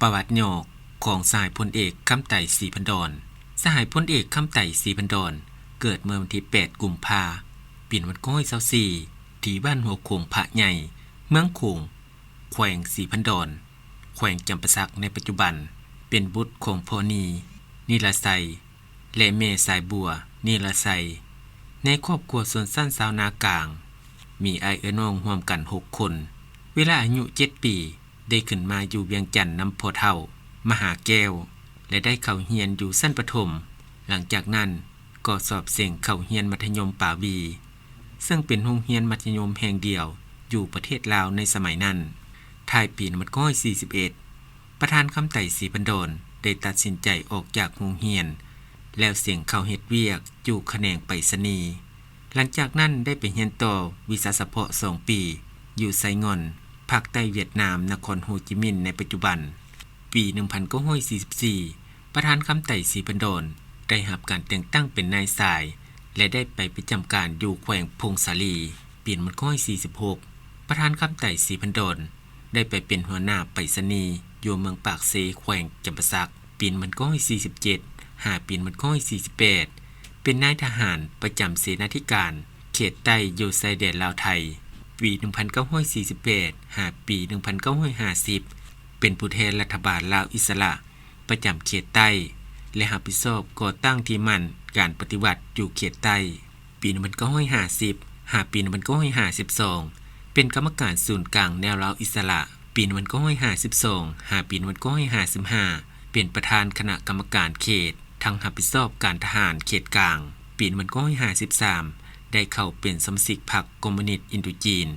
ປະຫວັດຫຍໍ້ຂອງສະຫາຍພົນເອກ ຄຳໄຕ ສີພັນດອນ. ສະຫາຍພົນເອກ ຄຳໄຕ ສີພັນດອນ ເກີດເມື່ອວັນທີແປດ ກຸມພາ ປີໜຶ່ງພັນເກົ້າຮ້ອຍຊາວສີ່ ທີ່ບ້ານຫົວໂຂງພະໃຫຍ່ ເມືອງໂຂງ ແຂວງສີພັນດອນ ແຂວງຈຳປາສັກໃນປັດຈຸບັນ, ເປັນບຸດຂອງພໍ່ນີ ນີລາໄຊ ແລະ ແມ່ສາຍບົວ ນີລາໄຊ. ໃນຄອບຄົວຊົນຊັ້ນຊາວນາກາງ ມີອ້າຍເອື້ອຍນ້ອງຮ່ວມກັນຫົກຄົນ. ເວລາອາຍຸເຈັດປີ ໄດ້ຂຶ້ນມາຢູ່ວຽງຈັນນຳພໍ່ເຖົ້າ ມະຫາແກ້ວ ແລະ ໄດ້ເຂົ້າຮຽນຢູ່ຊັ້ນປະຖົມ. ຫຼັງຈາກນັ້ນກໍສອບເສັງເຂົ້າຮຽນມັດທະຍົມປາວີ ເຊິ່ງເປັນໂຮງຮຽນມັດທະຍົມແຫ່ງດຽວຢູ່ປະເທດລາວໃນສະໄໝນັ້ນ. ທ້າຍປີໜຶ່ງພັນເກົ້າຮ້ອຍສີ່ສິບເອັດ ປະທານຄຳໄຕ ສີພັນດອນ ໄດ້ຕັດສິນໃຈອອກຈາກໂຮງຮຽນ ແລ້ວເສັງເຂົ້າເຮັດວຽກຢູ່ຂະແໜງໄປສະນີ. ຫຼັງຈາກນັ້ນໄດ້ໄປຮຽນຕໍ່ວິຊາສະເພາະສອງປີ ຢູ່ໄຊງ່ອນ ພາກໃຕ້ຫວຽດນາມ, ນະຄອນໂຮຈິມິນໃນປັດຈຸບັນ. ປີໜຶ່ງພັນເກົ້າຮ້ອຍສີ່ສິບສີ່ ປະທານຄຳໄຕ ສີພັນດອນ ໄດ້ຮັບການແຕ່ງຕັ້ງເປັນນາຍຊາຍ ແລະ ໄດ້ໄປປະຈຳການຢູ່ແຂວງຜົ້ງສາລີ. ປີໜຶ່ງພັນເກົ້າຮ້ອຍສີ່ສິບຫົກ ປະທານຄຳໄຕ ສີພັນດອນ ໄດ້ໄປເປັນຫົວໜ້າໄປສະນີຢູ່ເມືອງປາກເຊ ແຂວງຈຳປາສັກ. ປີໜຶ່ງພັນເກົ້າຮ້ອຍສີ່ສິບເຈັດ ຫາປີໜຶ່ງພັນເກົ້າຮ້ອຍສີ່ສິບແປດ ເປັນນາຍທະຫານປະຈຳເສນາທິການເຂດໃຕ້ຢູ່ຊາຍແດນລາວໄທ. ປີໜຶ່ງພັນເກົ້າຮ້ອຍສີ່ສິບແປດ ຫາປີໜຶ່ງພັນເກົ້າຮ້ອຍຫ້າສິບ ເປັນຜູ້ແທນລັດຖະບານລາວອິດສະຫຼະປະຈຳເຂດໃຕ້ ແລະ ຮັບຜິດຊອບກໍ່ຕັ້ງທີ່ໝັ້ນການປະຕິວັດຢູ່ເຂດໃຕ້. ປີໜຶ່ງພັນເກົ້າຮ້ອຍຫ້າສິບ ຫາປີໜຶ່ງພັນເກົ້າຮ້ອຍຫ້າສິບສອງ ເປັນກຳມະການສູນກາງແນວລາວອິດສະຫຼະ. ປີໜຶ່ງພັນເກົ້າຮ້ອຍຫ້າສິບສອງ ຫາປີໜຶ່ງພັນເກົ້າຮ້ອຍຫ້າສິບຫ້າ ເປັນປະທານຄະນະກຳມະການເຂດ ທັງຮັບຜິດຊອບການທະຫານເຂດກາງ. ປີໜຶ່ງພັນເກົ້າຮ້ອຍຫ້າສິບສາມ ໄດ້ເຂົ້າເປັນສະມາຊິກພັກຄອມມູນິດອິນໂດຈີນ.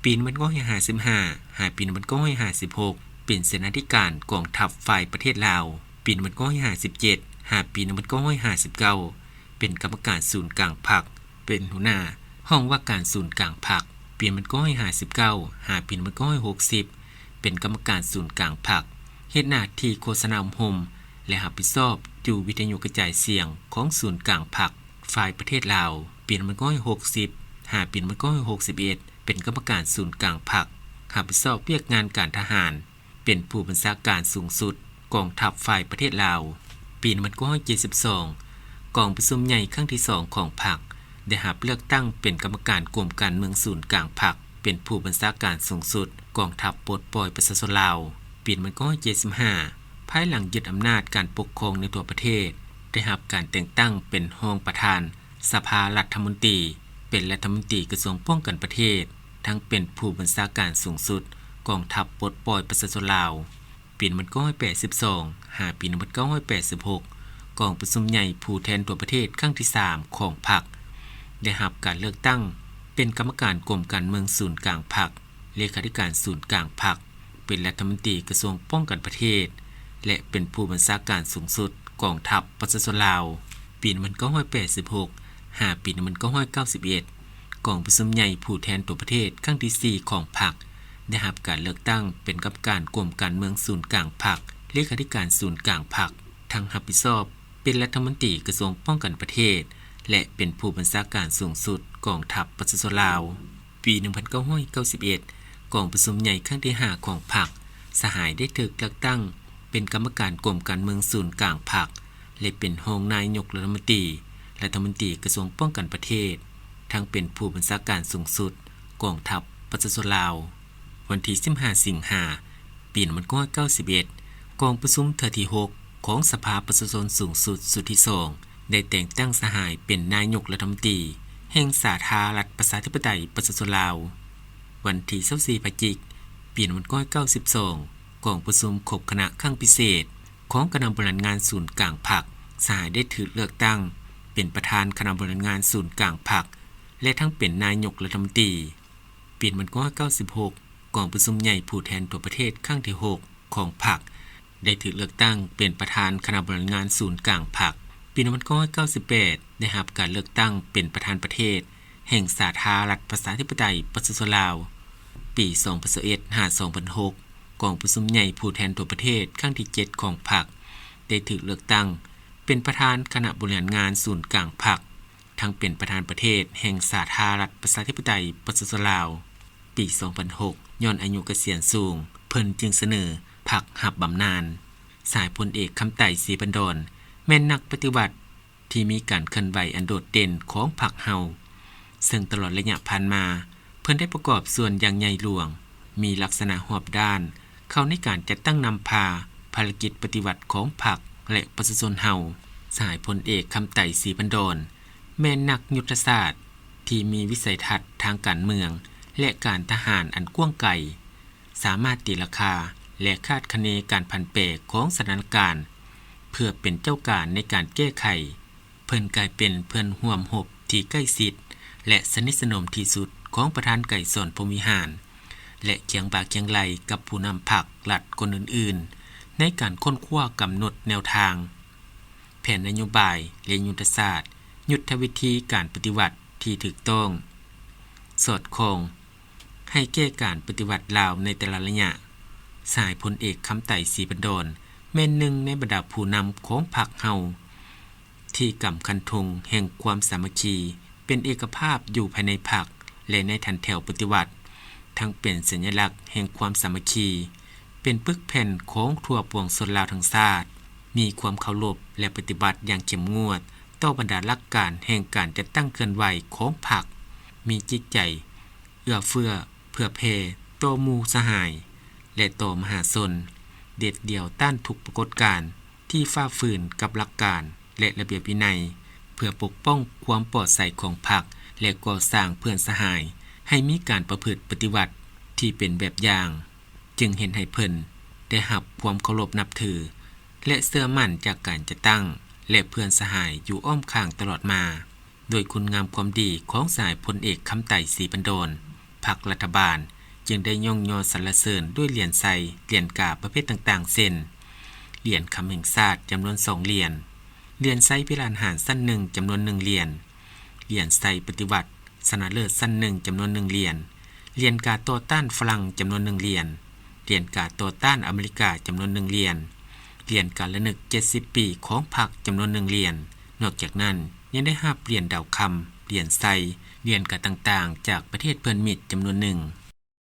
ປີໜຶ່ງພັນເກົ້າຮ້ອຍຫ້າສິບຫ້າ ຫາປີໜຶ່ງພັນເກົ້າຮ້ອຍຫ້າສິບຫົກ ເປັນເສນາທິການກອງທັບຝ່າຍປະເທດລາວ. ປີໜຶ່ງພັນເກົ້າຮ້ອຍຫ້າສິບເຈັດ ຫາປີໜຶ່ງພັນເກົ້າຮ້ອຍຫ້າສິບເກົ້າ ເປັນກຳມະການສູນກາງພັກ ເປັນຫົວໜ້າຫ້ອງວ່າການສູນກາງພັກ. ປີໜຶ່ງພັນເກົ້າຮ້ອຍຫ້າສິບເກົ້າ ຫາປີໜຶ່ງພັນເກົ້າຮ້ອຍຫົກສິບ ເປັນກຳມະການສູນກາງພັກ, ເຮັດໜ້າທີ່ໂຄສະນາອົບຮົມ ແລະ ຮັບຜິດຊອບຢູ່ວິທະຍຸກະຈາຍສຽງຂອງສູນກາງພັກ ຝ່າຍປະເທດລາວ. ປີໜຶ່ງພັນເກົ້າຮ້ອຍຫົກສິບ ຫາປີໜຶ່ງພັນເກົ້າຮ້ອຍຫົກສິບເອັດ ເປັນກຳມະການສູນກາງພັກ, ຮັບຜິດຊອບວຽກງານການທະຫານ, ເປັນຜູ້ບັນຊາການສູງສຸດກອງທັບຝ່າຍປະເທດລາວ. ປີໜຶ່ງພັນເກົ້າຮ້ອຍເຈັດສິບສອງ ກອງປະຊຸມໃຫຍ່ຄັ້ງທີສອງຂອງພັກ ໄດ້ຮັບເລືອກຕັ້ງເປັນກຳມະການກົມການເມືອງສູນກາງພັກ, ເປັນຜູ້ບັນຊາການສູງສຸດກອງທັບປົດປ່ອຍປະຊາຊົນລາວ. ປີໜຶ່ງພັນເກົ້າຮ້ອຍເຈັດສິບຫ້າ ພາຍຫຼັງຍຶດອຳນາດການປົກຄອງໃນທົ່ວປະເທດ, ໄດ້ຮັບການແຕ່ງຕັ້ງເປັນຮອງປະທານ ສະພາລັດຖະມົນຕີ, ເປັນລັດຖະມົນຕີກະຊວງປ້ອງກັນປະເທດ, ທັງເປັນຜູ້ບັນຊາການສູງສຸດກອງທັບປົດປ່ອຍປະຊາຊົນລາວ. ປີໜຶ່ງພັນເກົ້າຮ້ອຍແປດສິບສອງ ຫາປີໜຶ່ງພັນເກົ້າຮ້ອຍແປດສິບຫົກ ກອງປະຊຸມໃຫຍ່ຜູ້ແທນທົ່ວປະເທດຄັ້ງທີສາມຂອງພັກ ໄດ້ຮັບການເລືອກຕັ້ງເປັນກຳມະການກົມການເມືອງສູນກາງພັກ, ເລຂາທິການສູນກາງພັກ, ເປັນລັດຖະມົນຕີກະຊວງປ້ອງກັນປະເທດ ແລະ ເປັນຜູ້ບັນຊາການສູງສຸດກອງທັບປະຊາຊົນລາວ. ປີໜຶ່ງພັນເກົ້າຮ້ອຍແປດສິບຫົກ ຫາປີໜຶ່ງພັນເກົ້າຮ້ອຍເກົ້າສິບເອັດ ກອງປະຊຸມໃຫຍ່ຜູ້ແທນທົ່ວປະເທດຄັ້ງທີສີ່ຂອງພັກ ໄດ້ຮັບການເລືອກຕັ້ງເປັນກຳມະການກົມການເມືອງສູນກາງພັກ, ເລຂາທິການສູນກາງພັກ, ທັງຮັບຜິດຊອບເປັນລັດຖະມົນຕີກະຊວງປ້ອງກັນປະເທດ ແລະ ເປັນຜູ້ບັນຊາການສູງສຸດກອງທັບປະຊາຊົນລາວ. ປີໜຶ່ງພັນເກົ້າຮ້ອຍເກົ້າສິບເອັດ ກອງປະຊຸມໃຫຍ່ຄັ້ງທີຫ້າຂອງພັກ, ສະຫາຍໄດ້ຖືກເລືອກຕັ້ງເປັນກຳມະການກົມການເມືອງສູນກາງພັກ ແລະ ເປັນຮອງນາຍົກລັດຖະມົນຕີ, ລັດຖະມົນຕີກະຊວງປ້ອງກັນປະເທດ, ທັງເປັນຜູ້ບັນຊາການສູງສຸດກອງທັບປະຊາຊົນລາວ. ວັນທີສິບຫ້າ ສິງຫາ ປີໜຶ່ງພັນເກົ້າຮ້ອຍເກົ້າສິບເອັດ ກອງປະຊຸມເທື່ອທີຫົກຂອງສະພາປະຊາຊົນສູງສຸດຊຸດທີສອງ ໄດ້ແຕ່ງຕັ້ງສະຫາຍເປັນນາຍົກລັດຖະມົນຕີແຫ່ງສາທາລະນະລັດປະຊາທິປະໄຕປະຊາຊົນລາວ. ວັນທີຊາວສີ່ ພະຈິກ ປີໜຶ່ງພັນເກົ້າຮ້ອຍເກົ້າສິບສອງ ກອງປະຊຸມຄົບຄະນະຄັ້ງພິເສດຂອງຄະນະບໍລິຫານງານສູນກາງພັກ, ສະຫາຍໄດ້ຖືກເລືອກຕັ້ງເປັນປະທານຄະນະບໍລິຫານງານສູນກາງພັກ ແລະ ທັງເປັນນາຍົກລັດຖະມົນຕີ. ປີໜຶ່ງພັນເກົ້າຮ້ອຍເກົ້າສິບຫົກ ກອງປະຊຸມໃຫຍ່ຜູ້ແທນທົ່ວປະເທດຄັ້ງທີຫົກຂອງພັກ ໄດ້ຖືກເລືອກຕັ້ງເປັນປະທານຄະນະບໍລິຫານງານສູນກາງພັກ. ປີໜຶ່ງພັນເກົ້າຮ້ອຍເກົ້າສິບແປດ ໄດ້ຮັບການເລືອກຕັ້ງເປັນປະທານປະເທດແຫ່ງສາທາລະນະລັດປະຊາທິປະໄຕປະຊາຊົນລາວ. ປີສອງພັນຊາວເອັດ ຫາ ສອງພັນຫົກ ກອງປະຊຸມໃຫຍ່ຜູ້ແທນທົ່ວປະເທດຄັ້ງທີເຈັດຂອງພັກ ໄດ້ຖືກເລືອກຕັ້ງເປັນປະທານຄະນະບໍລິຫານງານສູນກາງພັກ, ທັງເປັນປະທານປະເທດແຫ່ງສາທາລະນະລັດປະຊາທິປະໄຕປະຊາຊົນລາວ. ປີສອງພັນຫົກ ຍ້ອນອາຍຸກະສຽນສູງ, ເພິ່ນຈຶ່ງສະເໜີ ພັກຮັບບຳນານ. ສະຫາຍພົນເອກ ຄຳໄຕ ສີພັນດອນ ແມ່ນນັກປະຕິວັດທີ່ມີການເຄື່ອນໄຫວອັນໂດດເດັ່ນຂອງພັກເຮົາ, ເຊິ່ງຕະຫຼອດໄລຍະຜ່ານມາ ເພິ່ນໄດ້ປະກອບສ່ວນຢ່າງໃຫຍ່ຫຼວງ, ມີລັກສະນະຮອບດ້ານ ເຂົ້າໃນການຈັດຕັ້ງນຳພາພາລະກິດປະຕິວັດຂອງພັກ ແລະ ປະຊາຊົນເຮົາ. ສະຫາຍພົນເອກ ຄຳໄຕ ສີພັນດອນ ແມ່ນນັກຍຸດທະສາດທີ່ມີວິໄສທັດທາງການເມືອງ ແລະ ການທະຫານອັນກວ້າງໄກ, ສາມາດຕີລາຄາ ແລະ ຄາດຄະເນການຜັນແປຂອງສະຖານະການ ເພື່ອເປັນເຈົ້າການໃນການແກ້ໄຂ. ເພິ່ນກາຍເປັນເພື່ອນຮ່ວມຮົບທີ່ໃກ້ຊິດ ແລະ ສະໜິດສະໜົມທີ່ສຸດຂອງປະທານໄກສອນ ພົມວິຫານ ແລະ ຄຽງບ່າຄຽງໄຫຼ່ກັບຜູ້ນຳພັກລັດຄົນອື່ນໆ ໃນການຄົ້ນຄວ້າກຳນົດແນວທາງ, ແຜນນະໂຍບາຍ ແລະ ຍຸດທະສາດ, ຍຸດທະວິທີການປະຕິວັດທີ່ຖືກຕ້ອງ, ສອດຄ່ອງ ໃຫ້ແກ່ການປະຕິວັດລາວໃນແຕ່ລະໄລຍະ. ສະຫາຍພົນເອກ ຄຳໄຕ ສີພັນດອນ ແມ່ນໜຶ່ງໃນບັນດາຜູ້ນຳຂອງພັກເຮົາ ທີ່ກຳຄັນທຸງແຫ່ງຄວາມສາມັກຄີ ເປັນເອກະພາບຢູ່ພາຍໃນພັກ ແລະ ໃນຖັນແຖວປະຕິວັດ, ທັງເປັນສັນຍະລັກແຫ່ງຄວາມສາມັກຄີ, ເປັນປຶກແຜ່ນຂອງທົ່ວປວງຊົນລາວທັງຊາດ, ມີຄວາມເຄົາລົບ ແລະ ປະຕິບັດຢ່າງເຂັ້ມງວດຕໍ່ບັນດາຫຼັກການແຫ່ງການຈັດຕັ້ງເຄື່ອນໄຫວຂອງພັກ, ມີຈິດໃຈ ເອື້ອເຟື້ອເຜື່ອແຜ່ຕໍ່ໝູ່ສະຫາຍ ແລະ ຕໍ່ມະຫາຊົນ, ເດັດດ່ຽວຕ້ານທຸກປາກົດການທີ່ຝ່າຝືນກັບຫຼັກການ ແລະ ລະບຽບວິໄນ, ເພື່ອປົກປ້ອງຄວາມປອດໃສຂອງພັກ ແລະ ກໍ່ສ້າງເພື່ອນສະຫາຍໃຫ້ມີການປະພຶດປະຕິວັດທີ່ເປັນແບບຢ່າງ, ຈຶ່ງເຮັດໃຫ້ເພິ່ນໄດ້ຮັບຄວາມເຄົາລົບນັບຖື ແລະ ເຊື່ອໝັ້ນຈາກການຈັດຕັ້ງ ແລະ ເພື່ອນສະຫາຍຢູ່ອ້ອມຂ້າງຕະຫຼອດມາ. ໂດຍຄຸນງາມຄວາມດີຂອງສະຫາຍພົນເອກ ຄຳໄຕ ສີພັນດອນ, ພັກລັດຖະບານຈຶ່ງໄດ້ຍ້ອງຍໍສັນລະເສີນດ້ວຍຫຼຽນໄຊ, ຫຼຽນກາປະເພດຕ່າງໆ ເຊັ່ນ: ຫຼຽນຄຳແຫ່ງຊາດ ຈຳນວນສອງຫຼຽນ, ຫຼຽນໄຊພິລານຫານຊັ້ນໜຶ່ງ ຈຳນວນໜຶ່ງຫຼຽນ, ຫຼຽນໄຊປະຕິວັດຊະນະເລີດຊັ້ນໜຶ່ງ ຈຳນວນໜຶ່ງຫຼຽນ, ຫຼຽນກາຕໍ່ຕ້ານຝຣັ່ງ ຈຳນວນໜຶ່ງຫຼຽນ, ຫຼຽນກາຕໍ່ຕ້ານອາເມລິກາ ຈຳນວນໜຶ່ງຫຼຽນ, ຫຼຽນກາລະນຶກເຈັດສິບປີຂອງພັກ ຈຳນວນໜຶ່ງຫຼຽນ. ນອກຈາກນັ້ນ ຍັງໄດ້ຮັບຫຼຽນດາວຄຳ, ຫຼຽນໄຊ, ຫຼຽນກາຕ່າງໆ ຈາກປະເທດເພື່ອນມິດຈຳນວນໜຶ່ງ.